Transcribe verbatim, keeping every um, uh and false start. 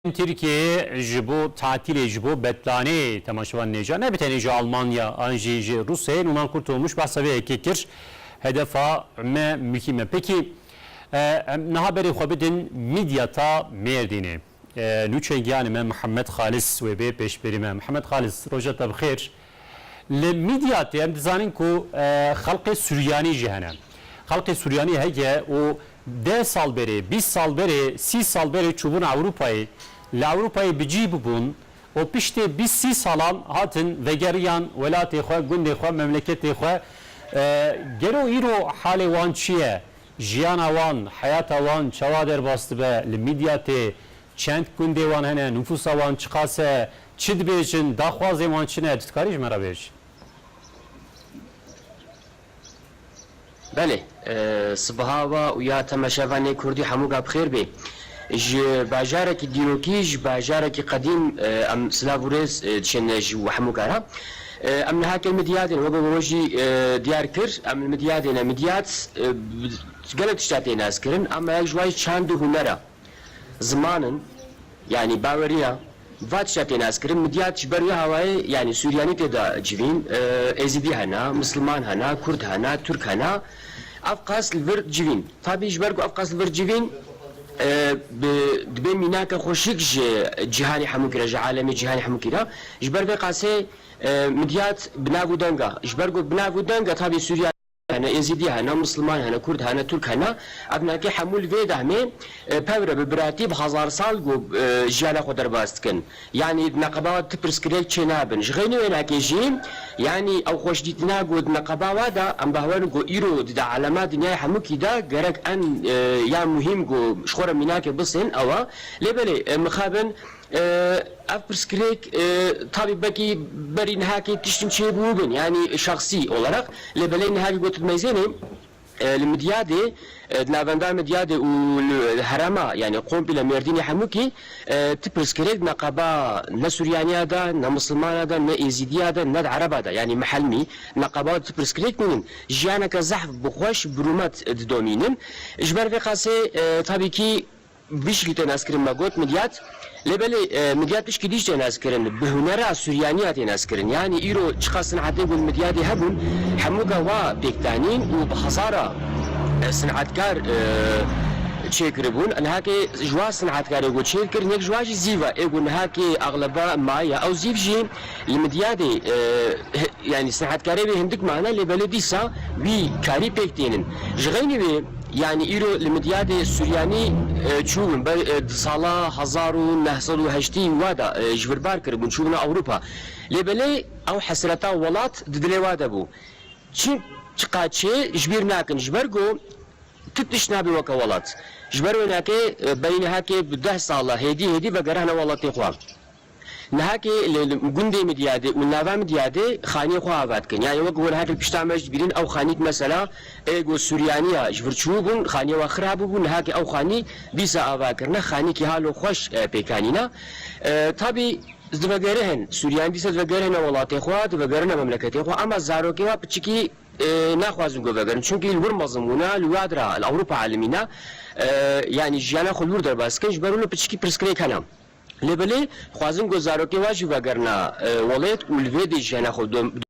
Tirkiyeyê ji bo tatilê, ji bo betlanê temaşevan nêca, ne bi tenê ji Almanya an jî ji Rûsyayê, Numan Kurtulmuş behsa vê yekê kir. Hedefa me muhîm e. Pekî, e, em niha berê xwe bidin Midyata Mêrdînê. E, nûçegiyanê me Mihemed Xalis wê bê pêşberî me. Mihemed Xalis, roja te bi xêr. Li Midyatê em dizanin ku, e, xelqê Suryanî jî hene. Xelqê Suryanî heke û deh sal berê, bîst sal berê, sî sal berê çûbûn Ewropayê, li Ewropayê bi cî bibûn û piştê bîst sî salan hatin vegeriyan welatê xwe, gundê xwe, memleketê xwe. E, gelo îro halê wan çi ye? Jiyana wan, heyata wan çawa derbas dibe li Midyatê? Çend gundê wan hene, nifûsa wan çiqas e, çi dibêjin, daxwazên wan çi ne? Tu dikarî ji me re bêjî? Belê, e, sibaha we û ya temaşevanê kurdî hemûka bi xêr bê. Ji bajarekî dîrokî, ji bajarekî qedîm, e, em silav û rêz, e, dişêne ji we hemûka re. E, em niha kê Midyadê ne, weke we jî, e, diyar kir, em li Midyadê ne. Midyat, e, gelek tişta tê naskirin, ama yek ji wan jî çand û huner e. Ziman in, yanî baweriya, va tişta tê naskirin. Midyat ji ber wê hawayê, yanî Suryanî tê de civîn, e, Êzidî hene, Misilman hene, Kurd hene, Tirk hene. Ev qas li vir civîn. Tabî ji ber ku ev qas li vir civîn, e, bi, dibê mînake xweşik ji cîhanê hemûkî re, ji alemê cîhanê hemûkî re. Ji ber vê qasê, e, Midyat bi nav û denga. Ji ber ku bi nav û denga, tabî Surya hene, Êzidî hene, Misilman hene, Kurd hene, Tirk hene, ev nake hemû li vê dehmê, e, pevre bi biratî, bi hezar sal ku, e, jiyana xwe derbas dikin. Yanî di neqeba tu pirsgirêk çênabin. Ji xeynî wê nake jî, yanî ew xweşdîtina ku di neqeba wa de, em bawer in ku îro di, di alema dinyayê hemûkî de gerek en, e, ya muhîm ku ji xwe re mînakê bisên ew e. Lê belê, e, mixabin, E, ev pirsgirêk, e, tabî belkî berî niha kê tiştin çêbûbin, yanî şexsî olarak. Lê belê niha kê got dimeyzênê, e, li Midyadê, e, di navenda Midyadê û li herema, yanî komple Mêrdînê hemûkî, e, ti pirsgirêk neqeba ne Suryaniya de, ne Misilmana de, ne Êzidiya de, ne di Ereba de, yanî mihelmî neqeba ti pirsgirêk mînin. Jiyaneke zehf bi xweş, bi rûmet didomînin. Ji ber vê qasê, e, tabî kî Bişkî tê naskirin me got Midyat. Lê belê, e, Midyat bişkî dîş tê naskirin. Bi hunera Suryaniya tê naskirin. Yanî îro çiqas sinetên ku li Midyadê hebûn, hemûka wa pêkdanîn û bi hezara, e, sinetkar, e, çêkiribûn. Nihakê ji wa sinetkarê ku çêkirin, yek ji wa jî zîv e. Ê ku nihakê axleba maye. Ew zîv jî li Midyadê, e, he-, yanî sinetkarê wê hindik mane, lê belê dîsa wî karî pêk tênin. Ji xeynî wê, Yanî îro li Midyadê Suryanî, e, çûbûn. Ber, e, di sala hezar û neh sed û heştê wa de, e, ji vir bar kiribûn, çûbûne Ewropa. Lê belê ew hesreta welat di dilê wa de bû. Çi, çiqa çê ji bîr nakin, ji ber ku tu tişt nabî weke welat. Ji ber wê nake, e, berî nihakê bi deh sala hêdî hêdî vegerihne welatê xwe. Nihakê li, li gundê Midyadê û nava Midyadê xaniyê xwe ava dikin. Yanî wek ku nihakê li pişta me jî dibînin ew xanîk mesela ê ku Suryaniya ji vir çûbûn, xaniyê wan xirab bûbû, nihakê ew xanî dîsa ava kirine, xanîkî halo xweş, e, pêkanîne. E, tabî divegerihin, Suryanî dîsa divegerihine welatê xwe, divegerihine memleketê xwe, ama zarokê wa piçikî, e, naxwazin ku vegerin. Çunkî li wir mezin bûne, li wî adra li Ewropa elimîne, e, yanî jiyana xwe li wir derbas dikin, ji ber wilo piçikî pirsgirêk hene. Lê belê xwazin ku zarokê wa jî vegerina, e, welêt û li vê dê jiyana xwe dom-,